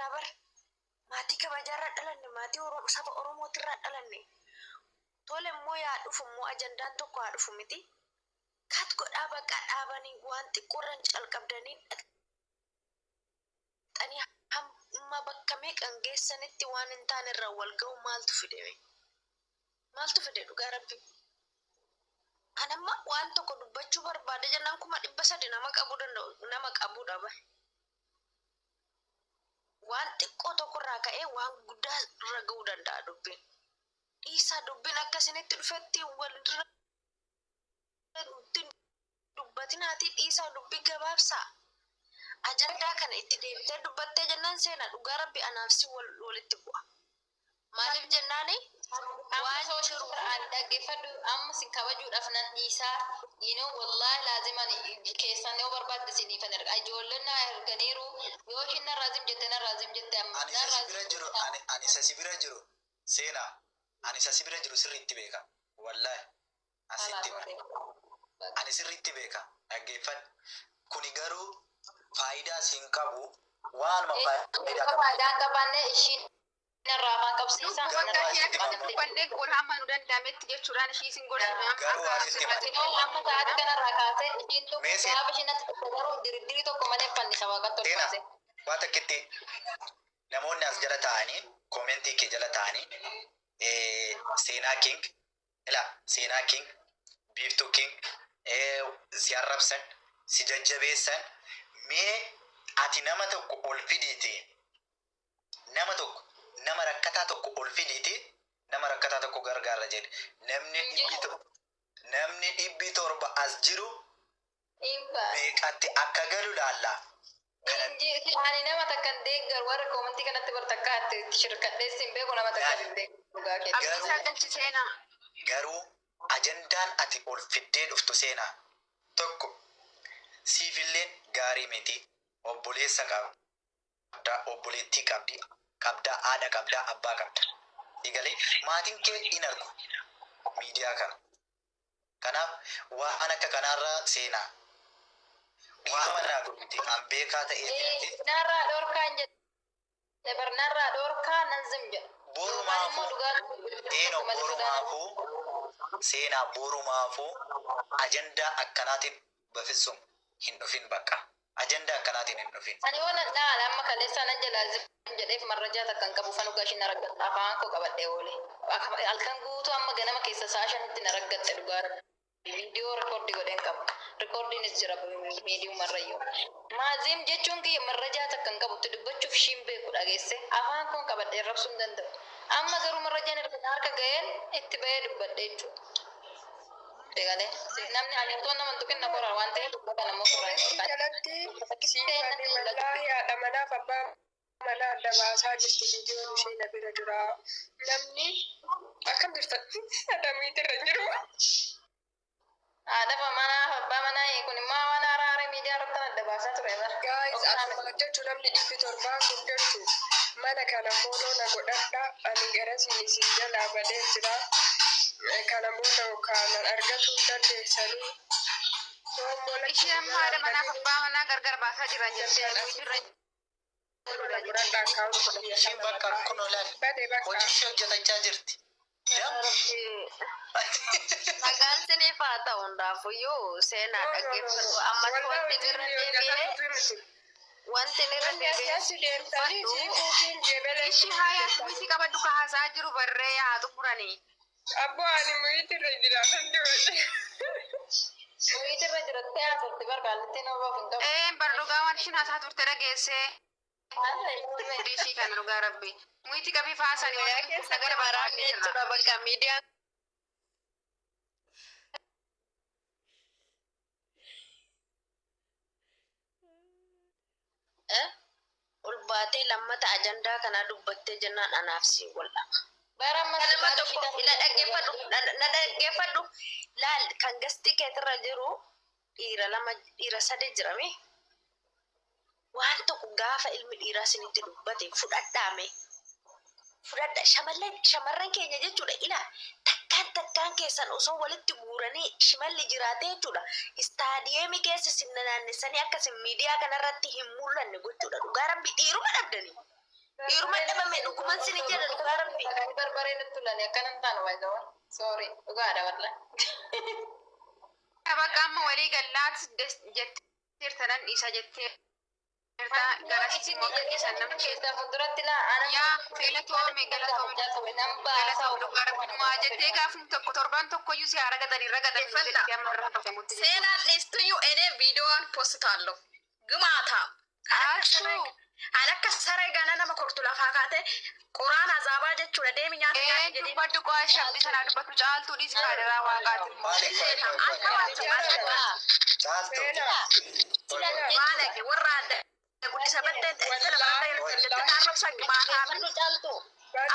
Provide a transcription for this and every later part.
qabna bar. Maatii kabajaarraa dhalanne, maatii Oromoo, saba Oromootirraa dhalanne. Tole immoo yaa dhufu immoo ajandaan tokko haa dhufu miti. Kat godhaa bakka dhaabanii waan xiqqoorran calqabdanii dhaqxanii hamma bakka meeqan geessanitti waan hin taane irraa wal ga'u maaltu fideme? Maaltu fide dhugaa Rabbi? Anamma waan tokko dubbachuu barbaade jennaan 300,000 nama qabuu danda'u nama qabuudha bar. Waan xiqqoo tokkorraa ka'ee waan guddaa irra ga'uu danda'a dubbiin. Dhiisaa, dubbiin akka isinitti dhufetti walirra dubbatinaatii dhiisaa, dubbii gabaabsaa. Ajandaa kana itti deebitee dubbattee jennaan seena dhugaa Rabbi anaaf si walitti bu'a. Maaliif jennaani Amma waan social jiru ani dhaggeeffadhu, amma sin kabajuudhaaf nan dhiisaa. Wallahi laaziman keessan yoo barbaadde isiniifan erga. Ijoolleen na erganiiru, yoo ishiin narraa zim jette, narraa zim jette, amma Ani isa si narraa bira zim jiru, ani isa si bira jiru, seenaa, ani isa si bira jiru sirriitti beeka. Wallahi asitti hima. Ani sirriitti beeka. Dhaggeeffadhu. Kuni garuu faayidaa siin qabu, waanuma faayidaa qabu. Faayidaan qabaanne ishiin narraa afaan qabsiisaa. Lubbuu Garuu bakka waa ishee sitti akka hima. dubbannee goona hamma nu danda'ametti jechuudhaan ishii isin gorsine amma Garuu akka waa sitti hima. Atinoo amma sa'aatii kanarraa kaasee ishiin tokko Mee seen gaafa ishiin natti dhufte garuu diriddirii tokko malee fannisa waaqatti ol seenaa kaase. waa takkitti namoonni as jala taa'anii, commentii kee jala taa'anii, Seenaa King ila, Seenaa King, Biiftuu King, si arrabsan, si jajjabeessan, mee ati nama tokko ol fidiiti, nama tokko, nama rakkataa tokko ol fidiiti, nama rakkataa tokko gargaarra jedhe. Namni Hin dhibbi jiru. Namni 700 as jiru Dhibba. meeqatti akka galu laallaa. Kana Ani nama takka hin deeggaru, warra commentii kanatti bar takka itti shirkadhees hin beeku, nama takka laal hin deeggaru dhugaa keetti. Abdiisaa garuu galchi seenaa. Garuu ajandaan ati ol fiddee dhuftu, seenaa, tokko siifilleen gaarii miti. Obboleessa qabda, obboleettii qabdi qabda, haadha qabda, abbaa qabda. Egalee maatiin kee in argu miidiyaa kana. Kanaaf waan akka kanaarraa, seenaa, dhiifama naa godhuti, an beekaa ta'eeti miti. Narraa dhorkaan jedhe bar, narraa dhorkaa nan zim jedha. Yookaan immoo Borumaafuu dhugaa eenoo tokko malee sodaa. Borumaafuu, seenaa, borumaafuu ajandaa akkanaatiin bafissum hin dhufin, bakka ajandaa akkanaatiin hin dhufin. Ani yoo nan dhaala amma kaleessaa nan jalaa zim jedheef marrajaa takka hin qabu, fan dhugaa ishiin na raggatta afaan koo qabadhee oole. Halkan guutuu amma ganama keessa sa'a 5tti na raggatte dhugaa Rabbi. Viidiyoo record godheen qaba. Recordiinis jira miidiyuu marrayyuu. Maaziim jechuun kiyya marrajaa takka hin qabu, itti dubbachuuf ishiin beeku dhageesse afaan koon qabadhee rabsuu hin danda'u. Amma garuu marrajaan erga na harka ga'een itti bahee dubbadhe jechuudha. Egalee namni ani otoo nama hin tuqin na koraa waan ta'eef dubbatan ammoo koraa hin Commentii dhorkan. jalatti Ta'e natti siifani mul'atu. wallaahi haadha manaaf abbaa manaa adda baasaa jirti, viidiyoon ishee na bira jira. Namni akkam jirtan adamiitirra hin jiru. Haadha manaa abbaa manaa kun immoo waan haaraa haaraa miidiyaa irratti adda baasaa ture bara. Guys, Dhoksaa miti. asuma jechuun namni 700 kun jechuun mana kana follow na godhadha. Ani garasiin isin jalaa badee jira. Kana booda kanan argachuu hin dandeessanii. Yoommoo Ishee lakki amma haadha jalaa manaaf badee abbaa manaa gargar baasaa jiran jettee jirtan nuyi irra follow na godhadha akkaawuntii kiyya Ishiin kana bakka wallaahi. kun olaal Bade bakka. hojii ishee hojjetachaa jirti. Dam Nagaan siniif haa ta'u hundaafuyyuu, seenaa No, no, no, dhaggeeffadhu no. ammas Wallah wanti hojii irra inni deebi'ee hojjetatutu miti. Wanti inni irra Wanni asii deebi'ee asi deemtanii dubbadhu siifuutiin jebelee Ishii hayaa miti qabadhu ka haasaa jiru barree haa xumuranii. Abboo, ani muyitirra jira nan dubadhe. Muyitirra jirattee haasofti bar, kaallittiin obaaf hin qabu. Ee bar, dhugaa waan ishiin haasaa turte dhageessee. Ishii kana dhugaa Rabbi. Muyti qabii faasanii Guyyaa waan keessatti nagara maraanne barbaadne jirra. jechuudha bakka miidiyaan ol baatee lammata ajandaa kanaa dubbattee jennaan anaaf si wal dhaba. Bara amma Nama tokko ila dhaggeeffadhu, na dhaggeeffadhu, laal, kan gastii keetirra jiru dhiira lama, dhiira sadi jirame. Waan tokko gaafa ilmi dhiiraa isinitti dubbate fudhadhaame, fudhadha. Shamarran keenya jechuudha, ila takkaan takkaan keessan osoo walitti guuranii shimalli jiraate jechuudha, istaadiyeemii keessa isin naannessanii akka isin miidiyaa kanarratti hin mul'anne gochuudha. Dhugaa Rabbi, dhiiruma dhabdanii. Dhiiruma dhabame dhuguman sini jedha dhugaa rabbi. Barbaree nutti tulani akkanan taanu baay'ee. Sorry, dhugaadha wallah. Bakka amma walii gallaat jetteerta nan dhiisa jetteerta gara Isin jedhee namni keessaa fuulduratti laa ana Yaa galatoome galatoome galatoome dhugaa rabbinumaa jettee gaafni tokko torban tokkoyyuu si haa ragatanii ragatanii jettee amma irraa hafamutti jechuudha. Seenaan dhiistuyyuu enee viidiyoon postitaallo. Gumaataa. Achuu. An akka saree gana nama kortu lafaa kaate qoraan azaabaa jechuudha deemi nyaata Ee nyaata jedhee. dubbadhu qo'a shabbi sanaa dubbatu caaltuu dhiisi kaadaraa waaqaati. Maali Akka caaltu? Maalagi warra adda guddisa baddee intala baradda jettee arrabsa gumaataa. Dhaggeeffadhu caaltu.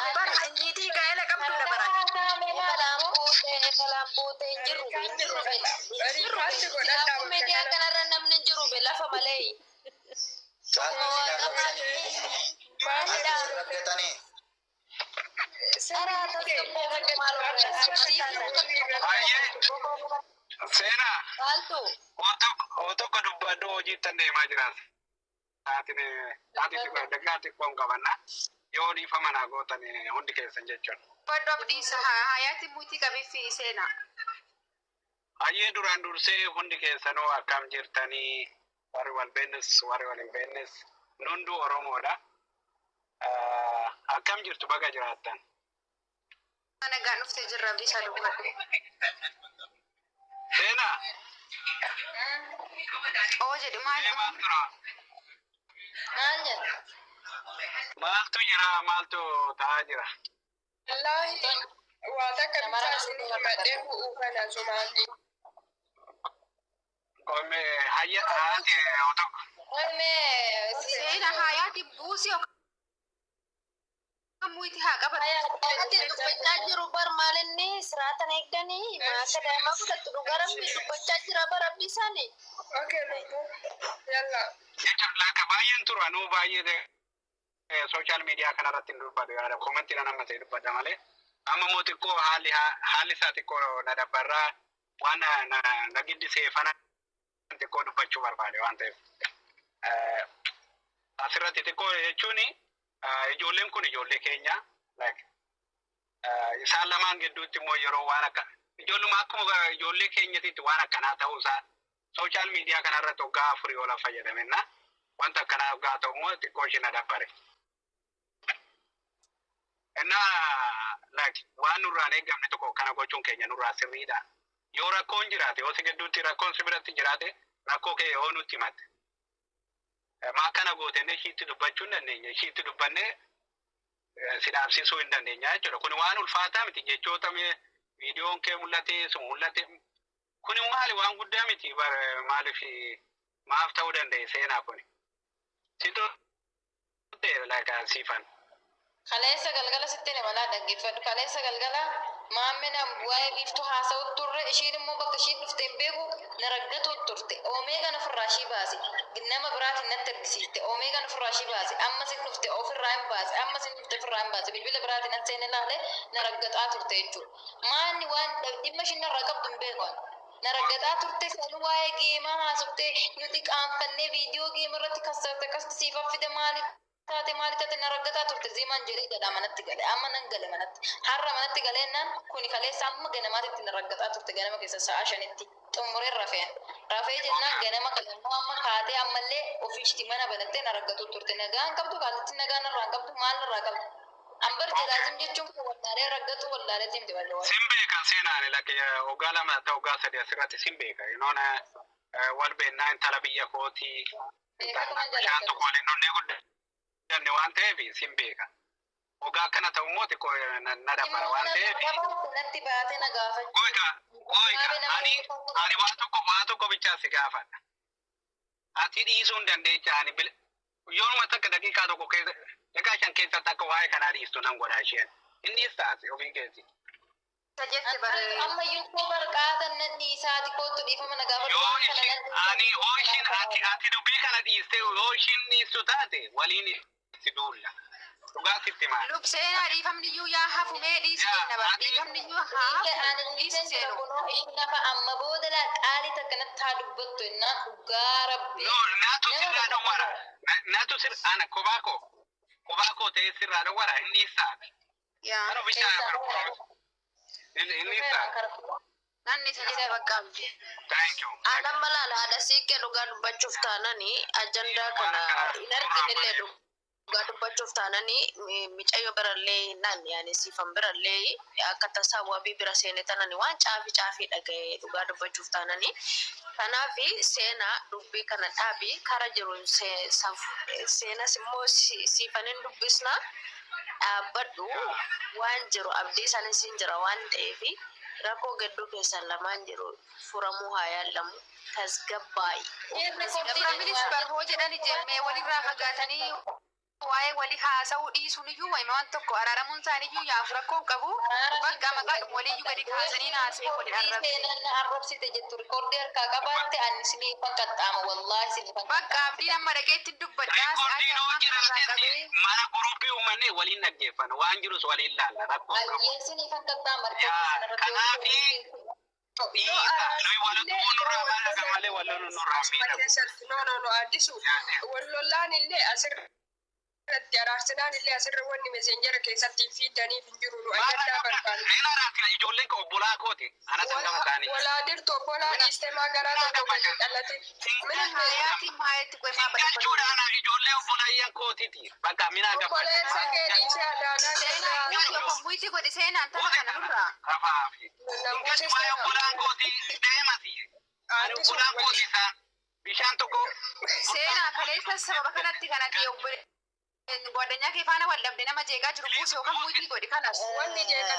Abbaan niitii gaa'ela qabduudha baran. Balaan buutee balaan buutee hin jirru hin jirru be. Riikaatti godhadhaa Silaafuu bakka miidiyaa kana. kanarra namni hin jiru be lafa malee. Caaltu si ragatanii. Maalidha? Si ragatanii. Seenaa Caaltu. oo tokko dubbadhu hojiittan deemaa jira. Sa'aatiin sa'aatii xiqqoo daqiiqaa xiqqoon qabanna. Yoo dhiifama naa gootan hundi keessan jechuudha. Dubbadhu abdiisa hayaati muutii qabeeffi seenaa. Hayyee duraan dursee hundi keessanuu akkam jirtanii warri wal beennes warri wal hin beennes hunduu Oromoodha. Akkam jirtu baga jiraattan. Nagaan dhuftee jirra abdiisa dubbadhu. Seenaa Oo jedhu maal maal tura? Maal jedha? Maaltu jira maaltu ta'aa jira? Wallaahi waa takka bitaa isin himadhee bu'uu kana sumaanii. Qomme hayya haati oo tokko. Oimee Seenaa hayaati buusii yookaan muutii haa qabatu. Ati dubbachaa jiru bar maalinni siraatan eegdanii maaka daa'imaa fudhattu dhugaa rabbi dubbachaa jira bar abdiisaani. Okay lubbuu. Yalla. Jechuun laaka baay'een turu anuu baay'ee sooshaal miidiyaa kanarratti hin dubbadu yaada koomentiidhaan amma ta'e dubbadha malee amma immoo xiqqoo haalli haalli isaa xiqqoo na dabbarraa waan na na giddisee fana xiqqoo dubbachuu barbaade waan ta'eef. Asirratti xiqqoo jechuun ijoolleen kun ijoollee keenya like isaan lamaan gidduutti immoo yeroo waan akka ijoolluma akkuma ijoollee keenyatitti waan akkanaa ta'uusaa sooshaal miidiyaa kanarratti waggaa afurii oola fayyadamenna wanta akkanaa waggaa ta'u immoo xiqqoo ishee na dabbare. Innaa like waan nurraan eeggamne tokko kana gochuun keenya nurraa sirriidha. Yoo rakkoon jiraate yoo si gidduutti rakkoon si biratti jiraate rakkoo kee yoo nutti himatte. Maa kana gootenne ishiitti dubbachuu hin dandeenya. Ishiitti dubbannee si dhaabsisuu hin dandeenya jechuudha. Kun waan ulfaataa miti jechoota viidiyoon kee mul'ate sun mul'ate. Kun maali waan guddaa miti maaliif maaf ta'uu danda'e seenaa kun. Situ ta'e siifan. Kaleessa galgala sitti hima laa dhaggeeffadhu. Kaleessa galgala maammina waa'ee biiftuu haasa'u turre ishiin immoo bakka ishiin dhufte hin beeku na raggatu turte. Omeegaan ofirraa ishii baase. Nama biraatiin natti argisiiste. Omeegaan ofirraa ishii baase. Amma sin dhufte ofirraa hin baase. Amma sin dhufte ofirraa hin baase. Bilbila biraatiin nan seene laale na raggaxaa turte jechuudha. Maanni waan dhimma ishiin narraa qabdu hin beeku. Na raggaxaa turte san waa'ee geemaa haasofte nuti qaanfannee viidiyoo geema irratti kassarte akkasitti siif affide maali taate maali taate na raggataa turte ziimaan jedhee jedha manatti gale amma nan gale manatti har'a manatti galeennaan kuni kaleessa amma ganamaatitti na raggataa turte ganama keessa sa'a shanitti xumureen rafeen rafee jennaan ganama kalammoo amma kaatee ammallee ofiishti mana banattee na raggatu turte nagaan qabdu kaalitti nagaan irraa qabdu maal irraa qabdu ambar jedhaazim jechuun kun wallaalee raggatu wallaalee simti bal'oo. Sin beeka seenaan lakke waggaa lama ta'u waggaa sadii asirratti sin beeka. Noona wal beennaa intala biyya kootii bishaan tokko waliin dhonnee guddanne waan ta'eef sin beeka. Waggaa akkana ta'u immoo xiqqoo na dabbara waan ta'eef. Natti baatee na gaafachuu. Goika goika ani ani waan tokko bichaa si gaafadha. Ati dhiisuu hin dandeecha ani bil yoonuma takka daqiiqaa tokko keessa daqiiqaa shan keessatti akka waa'ee kanaa dhiistu nan godha isheen. Inni taase ofii keeti. Jette bare. Amma yuukoo barqaatan nan dhiisaati kootu dhiifama na gaafadhu. Yoo ishiin ani yoo ishiin ati ati dubbii kana dhiistee yoo ishiin dhiistu taate waliin si duulla. Dhugaa sitti maali? Lub seenaa dhiifamni iyyuu yaa hafu mee dhiisi jenna bara dhiifamni iyyuu haa hafu dhiisi seenu. Lafa amma booda laa qaalii takka natti haa dubbattu jennaan dhugaa rabbi. No, naatu sirraa dhowwara. Naatu sir ana kophaa koo Kophaa koo ta'ee sirraa dhowwara inni isaati. Yaa. Kana bishaan barbaadu. Inni isaati. Nanni isa jedhee bakka abdi. Thank you. Aannan malaala haadha siiqqee dhugaa dubbachuuf taananii ajandaa kana hin arginillee dhugaa dubbachuuf taananii micayyoo birallee naan yaani siifan birallee akka tasaa wabii bira seene tanani waan caafii caafii dhaga'ee dhugaa dubbachuuf taananii. Kanaaf seenaa dubbii kana dhaabii kara jiru seenas immoo siifanin dubbisna dhaabbadhu waan jiru abdii sanis hin jira waan ta'eef rakkoo gidduu keessan lamaan jiru furamuu haa yaallamu tasgabbaa'i. Furaminis barhoo jedhani jemmee walirraa fagaatanii waa'ee walii haasa'uu dhiisuun iyyuu wayima waan tokko araaramuun isaanii iyyuu yaafu rakkoo hin qabu. Bakka maqaadhuma waliiyyuu gadi kaasanii naasee wal arrabse. Seenaan arrabsite jettu rikoordii harkaa qabaatte ani isiniifan qaxxaama wallaahi isiniifan Bakka abdiin amma dhaqeetti dubbadhaa sa'aatii Reekoordiin hoo ammaa kanarraa jiraate qabee. mana guruppii uummanne waliin dhaggeeffanna. Waan jirus waliin laalla. Rakkoo hin qabu. Ayyee isiniifan qaxxaama Yaa, rikoordii kanaafi dhiisa. Nuyi wal tuquun nurraa maal akka malee wal loluun nurraa miidhagu. Keessatti no no no addisu wal lollaan illee asirratti araarsinaan illee asirra wanni meseenjera keessatti fiidaniif hin jiru nu ajandaa barbaadu. Hin araarsina ijoolleen koo obbolaa kooti. Anas hangama isaanii. Walaadirtu obbolaa dhiistee maa garaa tokko gadi dhalate. Minim Hayaatiin maayetti qoy maa badha. Jechuudhaan ijoollee obboleeyyan kootiiti. Bakka minaa obboleessa kee dhiisee adaanaa Seenaan kennaa. muyti yookaan muyti godhi seenaan tana kana nurraa. Rafaafi. Nambuusiste Waa'ee obbolaan kooti deemasi. Ani obbolaan kooti isaa bishaan tokko Seenaa kaleessa sababa kanatti kanatti obbo Gwadanyaa kee faana wal dhabde nama jeeqaa jiru buuse yookaan muyti godhi kanas. Wanni jeeqa